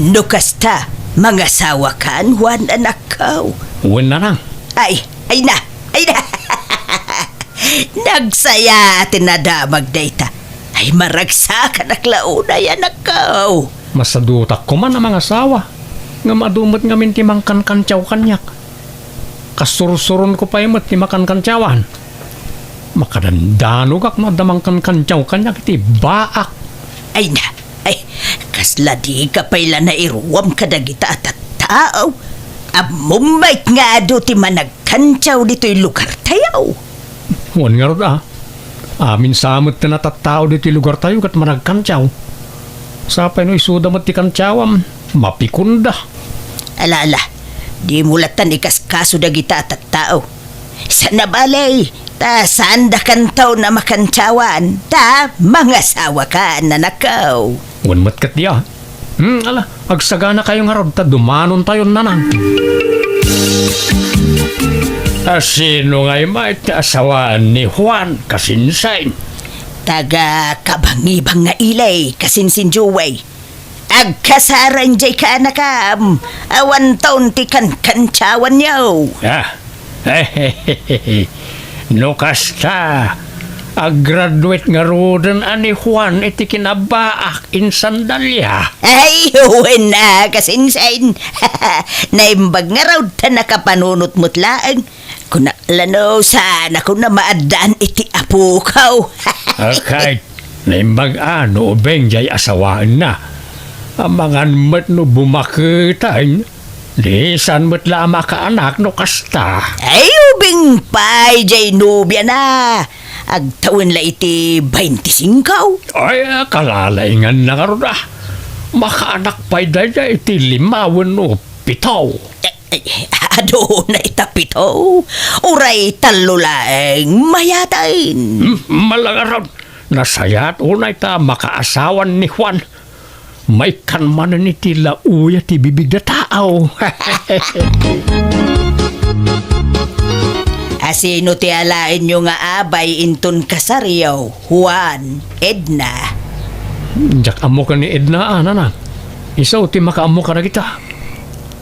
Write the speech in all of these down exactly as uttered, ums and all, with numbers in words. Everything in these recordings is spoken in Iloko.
No kasta, mangasawakan, Juan, anakko. Wen, nanang. Ay, ay na, ay na. Nagsaya ti nadamag dayta. Ay, maragsakanak la unay, anakko. Masadutak koma a mangasawa. Ngem adu met ngamin ti mangkankantsaw kaniak. Kasursuronko pay met ti makankantsawan. Makadandanogak no adda mangkankantsaw kaniak iti baak. Ay na, ay, kasla dika pay la nairuam kadagita a tattao. Ammom met nga adu ti managkantsaw ditoy lugartayo. Wen ngarud a. Amin sa met ti natattao ditoy lugartayo ket managkantsaw. Sapay no isuda met ti kantsawam, mapikonda. Ala, ala, dimo lattan ikaskaso dagita a tattao. Saan a bale, ta saandakanto a makantsawan, ta mangasawakan, anakko. Wen met ket dia. Hmm, ala, agsaganakayo ngarud ta dumanontayon, nanang. A sino ngay met ti asawaan ni Juan, kasinsin? Taga Kabangibang nga Ilay, kasinsin Joey. Agkasareng jay kaanakam, awanton ti kankantsawanyo. Ah, no kasta, aggraduate ngaruden a ni Juan iti kinabaak insan Dalia. Ay, wen a, kasinsin. Naimbag ngarud ta nakapanunot met laeng. Kuna la no, saan a kuna maaddaan iti apoko. Akay, naimbag a no ubing jay asawaenna. Amangan met no bumaketen. Di saan met la a makaanak no kasta. Ay, ubing pay jay nobiana. Agtawen la iti baintisingko. Ay, kalalainganna ngarud a. Makaanak pay dayta iti lima wenno pito. Eh, eh, aduna ita pito. Uray tallo laeng mayaten. Hmm, malangaron. Nasayaat unay ta makaasawan ni Juan. Maikkan manen iti laoya ti bibig da tao. Asino ti alaenyo nga abay inton kasaryo, Juan, Edna? Diak ammo ken ni Edna, a, nana. Isu ti makaammo kadagita.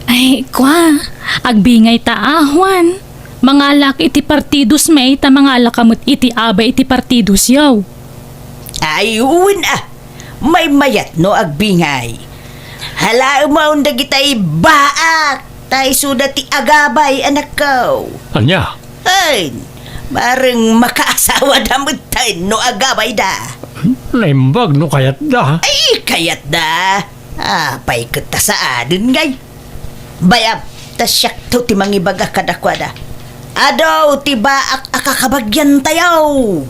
Ay, kua, agbingay ta, a, Juan. Mangalak iti partidosmi, ta mangalak met iti abay iti partidosyo. Ay, wen a. Maymayat no agbingay. Halaemon dagitay baak, ta isuda ti agabay, anakko. Ania? Ay, bareng makaasawada metten no agabayda. Naimbag no kayatda. Ay, kayatda. Apay ket ta saanen ngay? Bayam, ta siakto ti mangibaga kadakuada. Adu ti baak a kakabagyan tayo.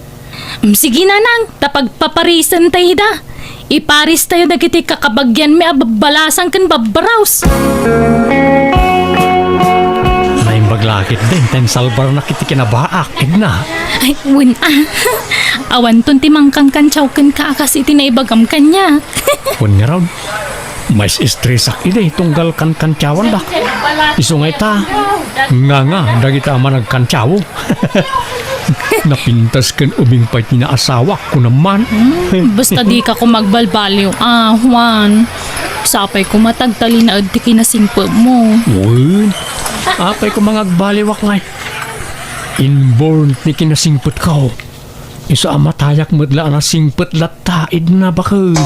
Mm, sige, nanang, ta pagpaparisen tayo da. Iparis tayo dagiti kakabagyanmi a babbalasang ken babbarus. Naimbag la ketdin ta insalbarnak iti kinabaak, Edna. Ay, wen a. Awanton ti mangkankantsaw kenka a kas iti naibagam kaniak. Wen ngarud, mais-estresak idi tunggal kankantsawandak. Isu ngay ta, nganga dagita a managkantsaw. Napintas ken ubing pay ti naasawak, kunam man. Hmm, basta dika koma agbalbaliw, a, Juan. Sapay koma ta agtalinaed ti kinasingpetmo. Wen, apay koma nga agbaliwak ngay. Inborn ti kinasingpetko. Isu a matayak met la a nasingpet latta, Edna, baket.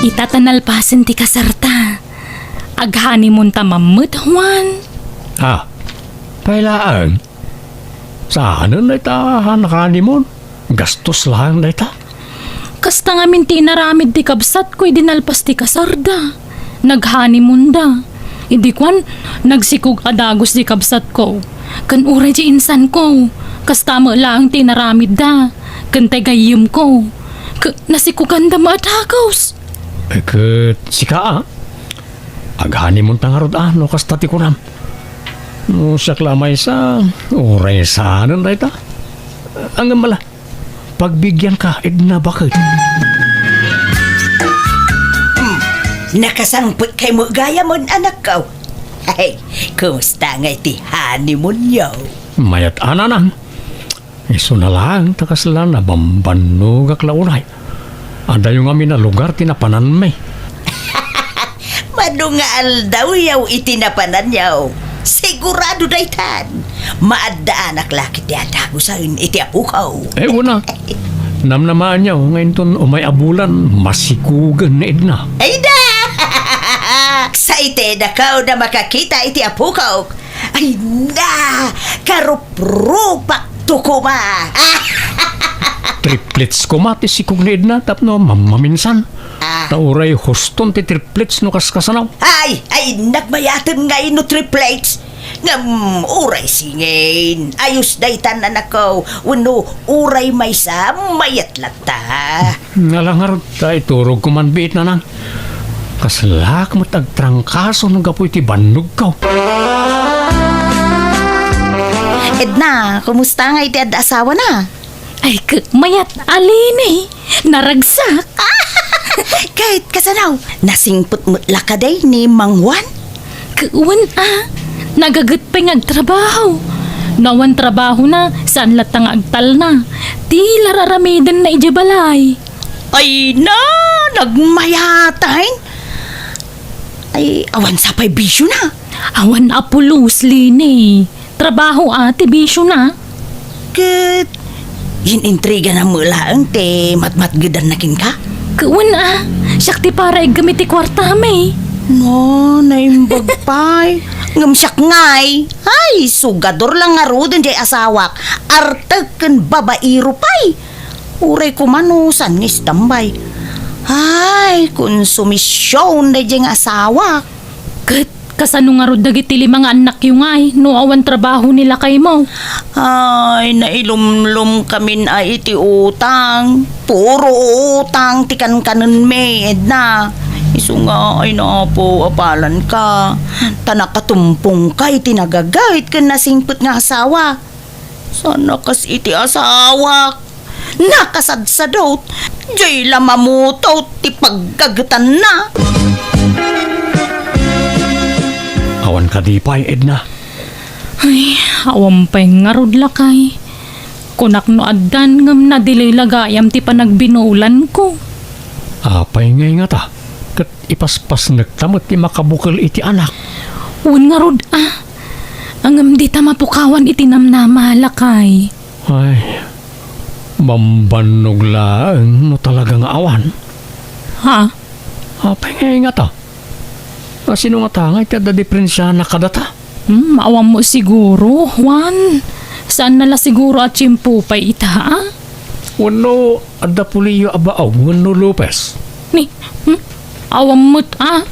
Ita ta nalpasen ti kasarta. Ag-honeymoon ta man met, Juan. Ah, pay laeng. Saanen dayta a honeymoon? Gastos laeng dayta. Kasta ngamin ti inaramid ti kabsatko idi nalpas ti kasarda. Nag-honeymoonda. Idi kuan, nagsikog a dagus ti kabsatko. Ken uray ti insanko, kasta met laeng ti inaramidda. Ken tay gayyemko, ket nasikoganda met a dagus. Eh, ket sika, a? Ag-honeymoon ta ngarud, a, no kasta ti kunam. No siak la maysa, uray saanen dayta. Ngem ala, pagbigianka, Edna, baket. Hmm, nakasangpetkay met gayam, anakko. Ay, kumusta ngay ti honeymoonyo? Mayat a, nanang. Isuna laeng ta kasla nabambannogak la unay. Adayo ngamin a lugar ti napananmi. Madu nga aldawyaw iti napananyaw. Sigurado daytan. Maaddaanak la ket ti adagusen iti apokaw. Eh, una. Namnamaanyaw nga inton umay a bulan, masikugen ni Edna. Ay da! Sa iti dakaw da makakita iti apokaw. Ay na! Karuprupak to koma! Triplets koma ti sikog ni Edna tapno mam-, maminsan. Ah. Ta uray huston ti triplets no kaskasanaw. Ay! Ay, nagmayaten nga ino triplets? Ngem uray singin, ayos daytan, anakko, wenno uray maysa, mayat latta. Ala ngarud, ta iturogko man biit, nanang. Kaslak met agtrangkaso no gapu iti bannogko. Edna, kumusta nga iti adda asawana? Ay, k-, mayat a Leni, naragsak. Ket kasano, nasingpet met la kadi ni Mang Juan? K-, wen a, nagaget pay nga agtrabaho. No awan trabahona, saan latta nga agtalna. Ti la ar-aramidenna idiay balay. Ay na, nagmayat, ay. Ay, awan sa pay bisiona. Awan a pulos, Leni. Trabaho a ti bisiona. Ket in-intrigana met laeng ti matmatgedanna kenka? Ket wen a, siak ti para iggem iti kuartami. No, naimbag pay. Ngem siak ngay. Ay, sugador la ngaruden diay asawak. Artek ken babaero pay. Uray koma no saan nga istambay. Ay, konsumision daydiay nga asawak. Ket kasano ngarud dagiti lima nga annakyo ngay no awan trabaho ni lakaymo? Ay, nailumlomkamin a iti utang. Puro utang ti kankanenmi, Edna. Isu nga, ay, Apo, apalanka. Ta nakatumpongka iti nagagayt ken nasingpet nga asawa. Saan a kas iti asawak. Nakasadsadot. Diay la mamutot ti paggagetanna. Awan kadi pay, Edna? Ay, awan pay ngarud, lakay. Kunak no addan ngem na-delay la gayam ti panagbinulanko. Apay ngay ngata? Ket ipaspasnekta met ti makabukel iti anak. Wen ngarud a. Ngem dita mapukawan iti namnama, lakay. Ay, bambannog laeng no talaga nga awan. Ha? Apay ngay ngata? A, sino ngata ngay ti adda diperensiana kadata? Hmm, awan met siguro, Juan. Saan na la siguro a tiempo pay ita, a? Wenno adda puliyo a baog wenno Lopez? Ni, hmm? Awan met, a?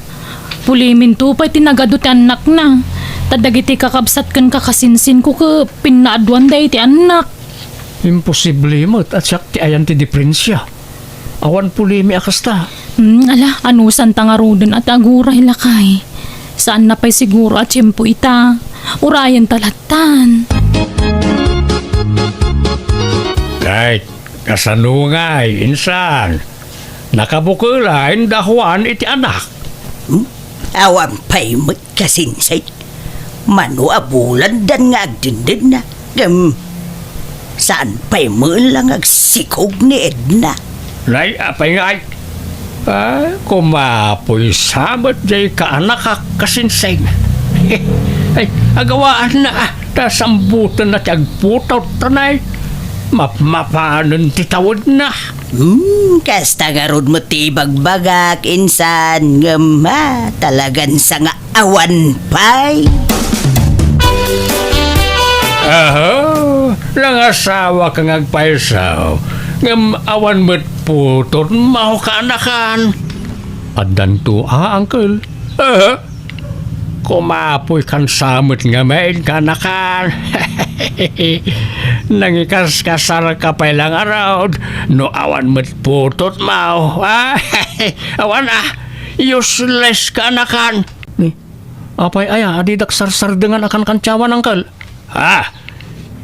Puliminto pay ti nagadu ti annakna. Ta dagiti kakabsat ken kakasinsinko ket pinnaadduanda iti annak. Imposible met a siak ti ayan ti diperensia. Awan pulimi a kasta. Hmm, ala, anusanta ngaruden a ti aguray, lakay. Saan na pay siguro a tiempo ita. Urayenta lattan. Kay, kasano ngay, insan? Nakabukela inda Juan iti anak? Hmm? Awan pay met kasinsin. Mano a bulandan nga agdindinna. Ngem, saan pay met la nga agsikog ni Edna? Nay, apay ngay? Ah, kumapoy sa met diay kaanakak kasinsin. Ay, agawaanna, ah, ta sambutenna ti agputot, tanay. Mapmapanen ti tawedna. Hmm, kasta ngarud met ti ibagbagak, insan, ngem, ah, talagan sa nga awan pay. Aha, nangasawa ka nga agpayso, ngem awan met putot mao kaanakan. Addanto a, uncle. Aha. Kumapoy kan sa met nga main kaanakan. Nangikaskasar ka pay la ngarud no awan met putot mao. Awan a, useless kaanakan. Ni, apay aya a didak sarsardengan a kankantsawan, uncle? Ha?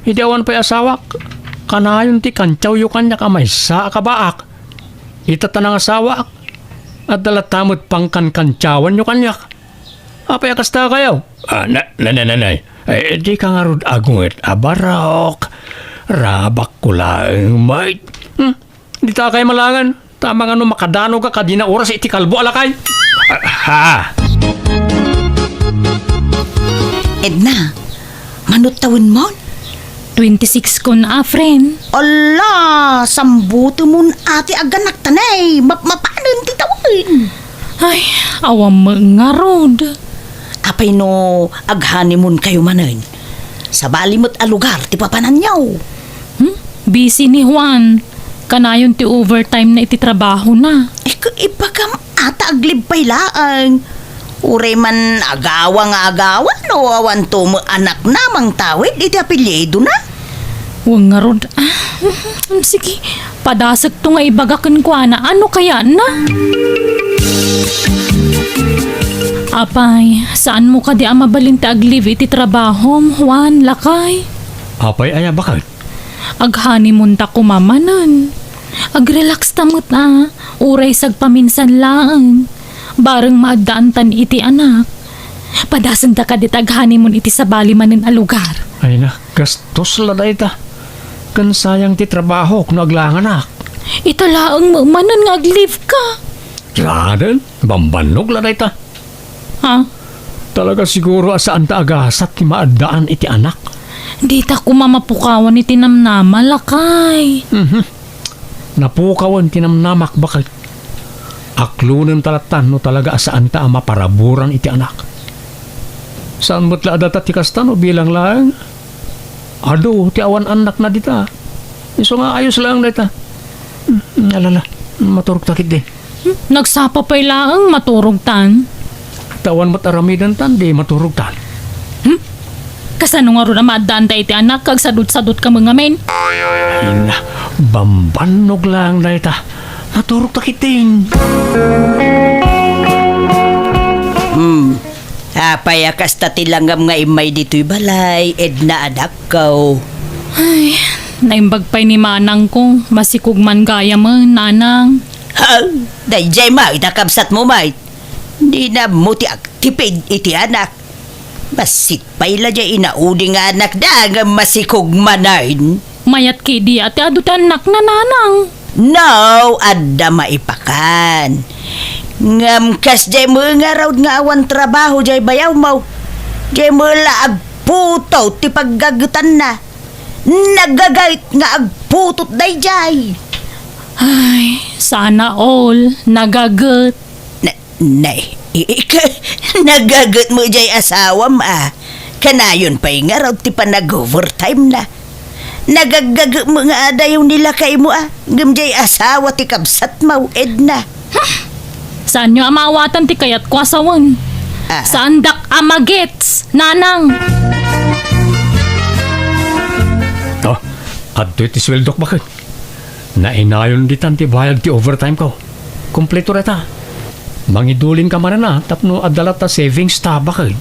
Idi awan pay asawak, kanayon ti kantsawyo kaniak a maysa a kabaak. Ita ta nangasawak, adda latta met pangkankantsawanyo kaniak. Apay a kasta kayo? Ah, na, na, na, na, na. Eh, di ka ngarud agunget a barok. Rabakko laeng met. Hmm? Dita kay malangan. Ta mangano makadanog a kadina oras iti kalbo a lakay? Ah, ha? Edna, mano tawenmon? Twenty-six kon a, friend. Ala, sambutemon a ti aganakta, ne. Mapmapanen ti tawen. Ay, awan met ngarud. Apay no ag-honeymoon kayo manen? Sabali met a lugar ti papananyo. Hmm? Busy ni Juan. Kanayon ti overtime na iti trabaho na. Eh, ku-, ibagam a ta ag-leave pay laeng. Uray man agawa nga agawa no awan to met anakna mangtawid iti apelyidona. Wen ngarud. Ah, sige. Padasekto nga ibaga kenkuana. Ano kayatna? Apay, saanmo kadi a mabalin ti ag-leave iti trabahom, Juan, lakay? Apay aya, baket? Ag-honeymoon ta koma manen. Ag-relax ta met a, uray sagpaminsan laeng. Bareng maaddaantan iti anak. Padasenta kadi ta ag-honeymoon iti sabali manen a lugar. Ay na, gastos la dayta. Ken sayang ti trabahok no aglanganak. Ita laeng met manen nga ag-leave ka. Laden, bambannog la dayta. Ha? Talaga siguro a saanta a gasat ti maaddaan iti anak. Dita koma mapukawan iti namnama, lakay. Mhm. Napukawen ti namnamak, baket. Aklonem ta lattan no talaga a saanta a maparaburan iti anak. Saan met la a data ti kasta no bilang laeng? Adu ti awan annakna dita. Isu nga ayos laeng dayta. Hmm, alala, maturog ta ketdi. Hmm, nagsapa pay laeng, maturog tan. Ta awan met aramiden tan, di maturog tan. Hmm? Kasano ngarud a maaddaan ta iti anak, agsadut-sadut ka met ngamin? Ay na, bambannog laeng dayta. Maturog ta ketdin. Hmm. Apay a kasta ti langam nga immay ditoy balay, Edna, anakko? Ay, naimbag pay ni manangko, masikog man gayamen, nanang. Ha? Daydiay met a kabsatmo met. Dina ammo ti agtipid iti anak. Bassit pay la diay inaudi nga anakda ngem masikog manen. Mayat ketdi a ti adu ti annakna, nanang. No, adda maipakan. Ngem kasdiay met ngarud nga awan trabaho diay bayawmo. Diay met la agputot ti paggagetanna. Nagaget nga agputot daydiay. Ay, sana all nagaget. Na, na, i-, i-, nagaget met diay asawam a. Kanayon pay ngarud ti panag-overtime na. Nagaggaget met nga adayo ni lakaymo a. Ngem diay asawa ti kabsatmo, Edna. Saanyo a maawatan ti kayatko a sawen. Ah. Saandak a magets, nanang. Oh, adtoy ti sueldok, baket. Nainayon ditan ti bayad ti overtime ko. Kompleto dayta. Mangiduling ka manen a tapno adda latta savings ta, baket.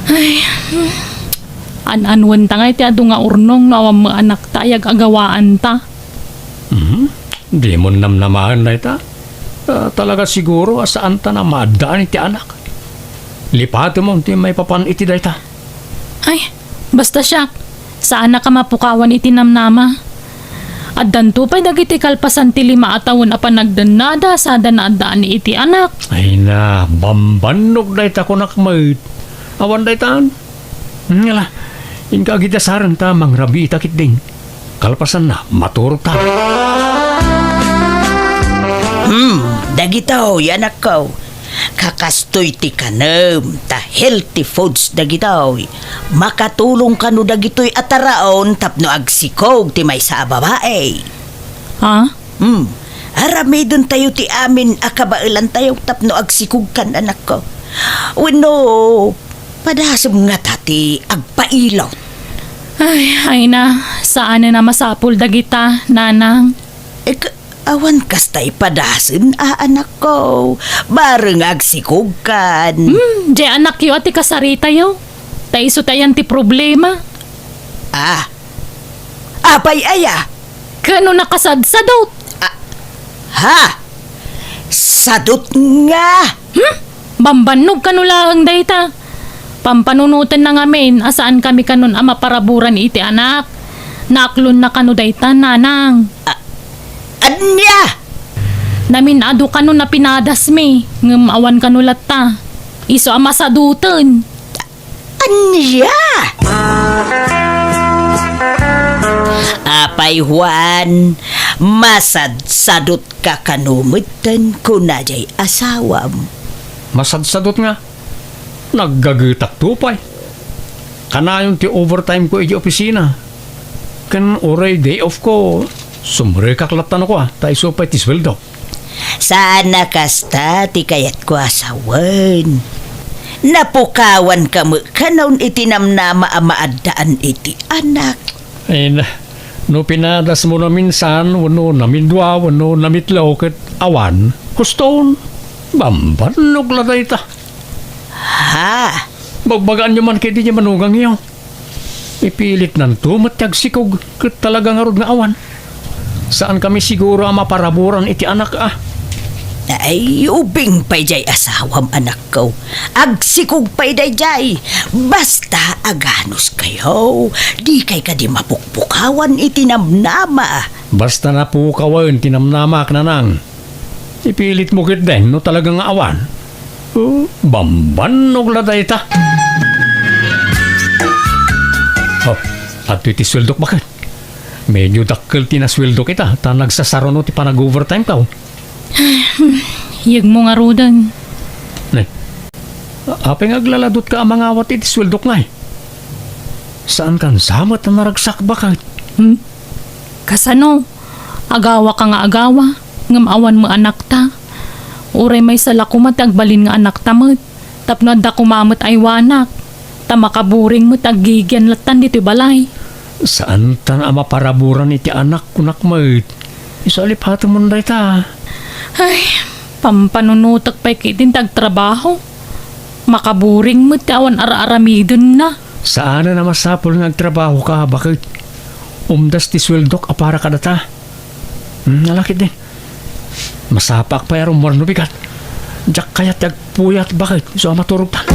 Ay, an-anuen ta ngay ti adu nga urnong no awan met anakta ay ag-agawaan ta. Mhm. Dimon namnamaen dayta. Ah, talaga siguro a saanta a maaddaan iti anak. Lipatemon ti maipapan iti dayta. Ay, basta siak, saanak a mapukawan iti namnama. Addanto pay dagiti kalpasan ti lima a tawen a panagdennada sada naaddaan iti anak. Ay na, bambannog dayta kunak met. Awan daytan. Ngala, inka agidasaren ta mangrabii ta ketdin. Kalpasanna, maturog ta. Hmm, dagitoy, anakko. Kakastoy ti kanem, ta healthy foods dagitoy. Makatulong kano dagitoy a taraon tapno agsikog ti maysa a babai. Ha? Hmm. Aramidentayo ti amin a kabaelantayo tapno agsikogkan, anakko. Wenno, padasem ngata ti agpailot. Ay, ay na, saanen a masapul dagita, nanang. Eh, ka-, awan kasta ipadasem a, anakko. Bareng agsikogkan. Hmm, diay anakyo a ti kasaritayo. Ta isu ti ayan ti problema. Ah, apay aya? Kano nakasadsadot? Ah, ha? Sadot nga? Hmm? Bambannog kano laeng dayta. Pampanunotenna ngamin a saan kami kanon a maparaburan iti anak. Naaklonna kano dayta, nanang. Ah, ania? Namin-adu kano napinadasmi, ngem awan kano latta. Isu a masaduten. Ania? Apay, Juan, masadsadot ka kano metten kuna jay asawam? Masadsadot nga? Naggagetak to pay. Kanayon ti overtime ko iti opisina. Ken uray day off ko, sumrekak latta no kua, ta isu pay ti sueldo. Saan a kasta ti kayatko a sawen. Napukawan ka met kanon iti namnama a maaddaan iti anak. Ay na, no pinadasmo naminsan, wenno namidua, wenno namitlo, ket awan, huston, bambannog la dayta. Ha? Bagbagaanyo man ketdi ti manugangyo. Ipilitnanto met ti agsikog, ket talaga ngarud nga awan. Saankami siguro a maparaburan iti anak a. Ay, ubing pay jay asawam, anakko. Agsikog pay dayjay. Basta aganuskayo, dikay kadi mapukpukawan iti namnama. Basta napukawen ti namnamak, nanang. Ipilitmo ketdin no talaga nga awan. Oh, bambannog la dayta. Oh, adtoy ti sueldok, baket. Medyo dakkel ti nasueldok ita, ta nagsasaruno ti panag-overtime ko. Yegmo ngaruden. Ne, apay nga aglaladot ka a mangawat iti sueldok ngay? Saan kan sa met a naragsak, baket? Hmm? Kasano? Agawa ka nga agawa, ngem awan met anakta. Uray maysa la koma ti agbalin nga anakta met, tapno adda koma met aywanak, ta makaburing met aggigian lattan ditoy balay. Saantan a maparaburan iti anak, kunak met. Isu a lipatemon dayta. Ay, pampanunotek pay ketdin ti agtrabaho. Makaburing met ti awan ar-aramidenna. Saanen a masapul nga agtrabaho ka, baket. Umdas ti sueldok a para kadata. Hmm, alakit din. Masapaak pay a rummuar no bigat. Diak kayat ti agpuyat, baket. Isu a maturog ta.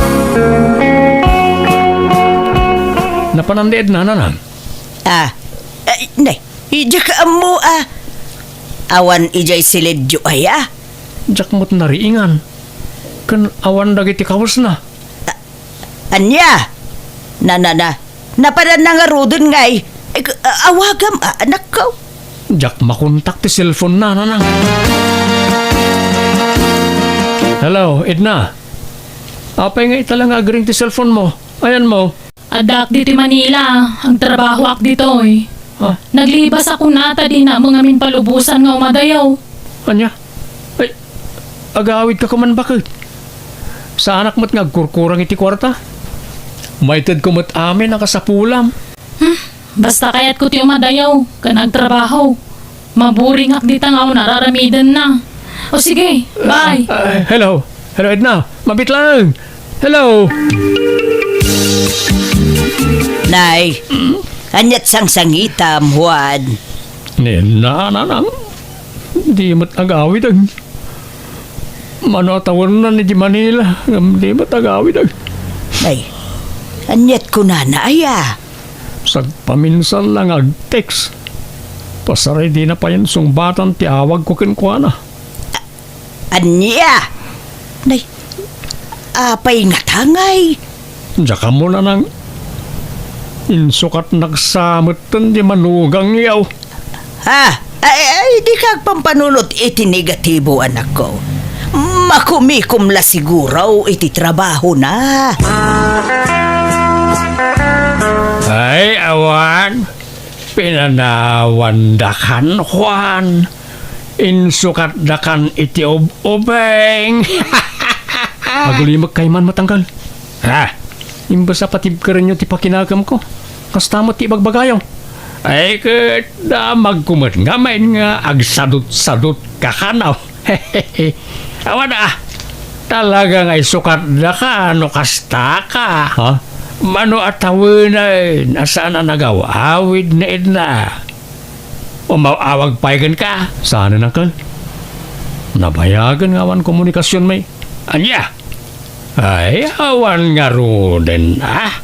Napanan ni Edna, nanang? Ah, ay, nay, diak ammo, ah. Awan idiay silidyo aya? Diak met nariingan. Ken awan dagiti kawesna. Ania? Na, na, na. Napadanna ngaruden ngay. Ag-, a-, awagam, a-, anakko. Diak makontak ti cellphone na, nanang. Hello, Edna. Apay nga ita la nga agring ti cellphone mo? Ayan mo. Addaak ditoy Manila. Agtrabahoak ditoy. Ah. Naglibas a kuna ta dinak met ngamin palubosan nga umadayo. Ania? Ay, agawid ka koma, baket. Saanak met nga agkurkurang iti kuarta. Maited ko met amin a kasapulam. Hmm, basta kayatko ti umadayo ken agtrabaho. Maburingak dita nga awan ar-aramidenna. O sige, bye. Ah, ah, hello. Hello, Edna. Mabit lang. Hello. Nay, aniat sangsangitam, Juan? Ni Edna, nanang. Di met agawid. Mano a tawennan iti Manila, ngem di met agawid. Ay, aniat kunana aya? Sagpaminsan la nga ag-text. Pasaray dina payen sungbatan ti awagko kenkuana. A-, ania? Nay, apay ngata ngay? Diak ammo, nanang. Insukatnak sa metten ti manugangyo. Ha? Ay, ay, dika agpampanunot iti negatibo, anakko. Makumikom la siguro iti trabahona. Ay, awan. Pinanawandakan, Juan. Insukatdakan iti ub-ubing. Agulimek kayman met, angkel. Ha? Imbes a patibkerenyo ti pakinakemko, kasta met ti ibagbagayo. Ay, ket damagko met ngamin nga agsadutsadot ka kano. Awan a, talaga nga isukatdaka no kasta ka. Ha? Mano a tawenen a saan a nagaw-awid ni Edna? Umaw-awag pay kenka? Saanen, angkel. Nabayagen nga awan komunikasionmi. Ania? Ay, awan ngaruden, a?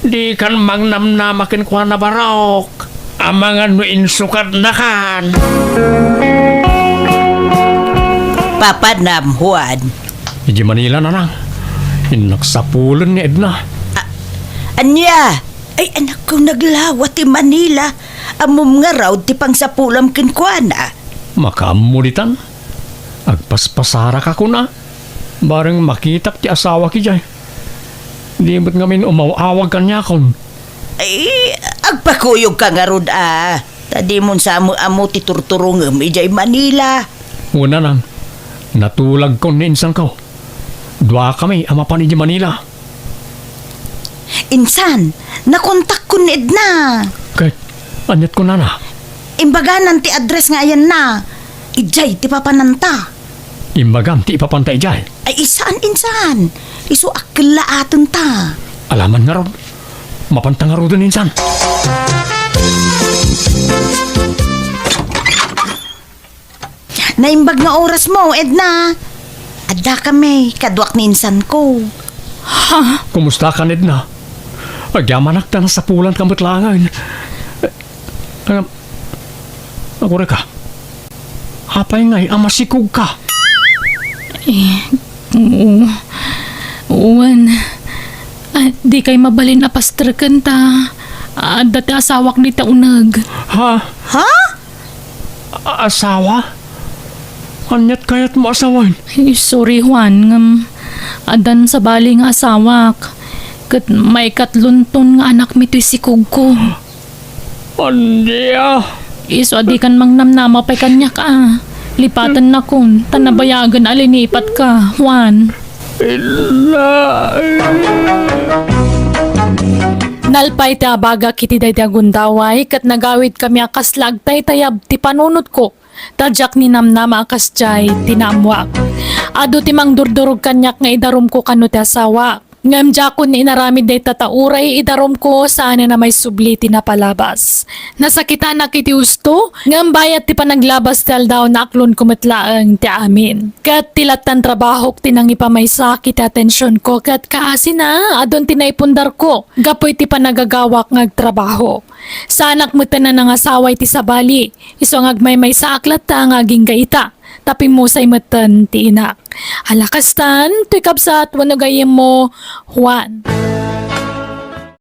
Dikan mangnamnama kenkuana, barok. Amangan no insukatnakan. Papanam, Juan. Idiay Manila, nanang. Innak sapulen ni Edna. A-, ania? Ay, anakko, naglawa ti Manila. Ammom ngarud ti pangsapulam kenkuana. Makaammo ditan. Agpaspasaraka kuna. Bareng makitak ti asawak idiay. Di met ngamin umaw-awag kaniakon. Ay, agpakuyogka ngarud a. Ta dimon sa ammo ti turturongem idiay Manila. Wen, nanang, natulagkon ni insanko. Duakami a mapan idiay Manila. Insan, nakontakkon ni Edna. Ket, aniat kunana? Imbaganan ti address nga ayanna. Idiay ti papananta. Imbagam ti ipapanta idiay? Ay, saan, insan. Isu a kellaatenta. Alaman ngarud. Mapanta ngaruden, insan. Naimbag nga orasmo, Edna. Addakami, kaduak ni insanko. Ha? Kumustakan, Edna? Agyamanak ta nasapulanka met laengen. Eh, agurayka. Apay ngay a masikogka? Eh, oo. Wen, ah, dikay mabalin a pastreken ta adda ti asawak dita uneg. Ha? Ha? A-, asawa? Aniat kayatmo a sawen? Ay, sorry, Juan, ngem addan sabali nga asawak. Ket maikatlonton nga anakmi toy sikogko. Ania? Isu a dikan mangnamnama pay kaniak a. Lipatennakon, ta nabayagen a linipatka, Juan. Ella. Nalpay ti abagak iti daydi a gundaway, ket nagawidkami a kasla agtaytayab ti panunotko, ta diak ninamnama a kasdiay ti naammoak. Adu ti mangdurdurog kaniak nga idarumko kano ti asawak. Ngem diakon inaramid dayta ta uray idarumko, saanen a maisubli ti napalabas. Nasakitanak iti husto, ngem bayat ti panaglabas ti aldaw, naaklonko met laeng ti amin. Ket ti lattan trabahok ti nangipamaysa iti atensionko, ket kaasina, adun ti naipundarko gapu iti panagagawak nga agtrabaho. Saanak metten a nangasawa iti sabali, isu nga agmaymaysaak latta nga agingga ita, ta pimmusay metten ti inak. Ala kastan, toy kabsat wenno gayyemmo, Juan.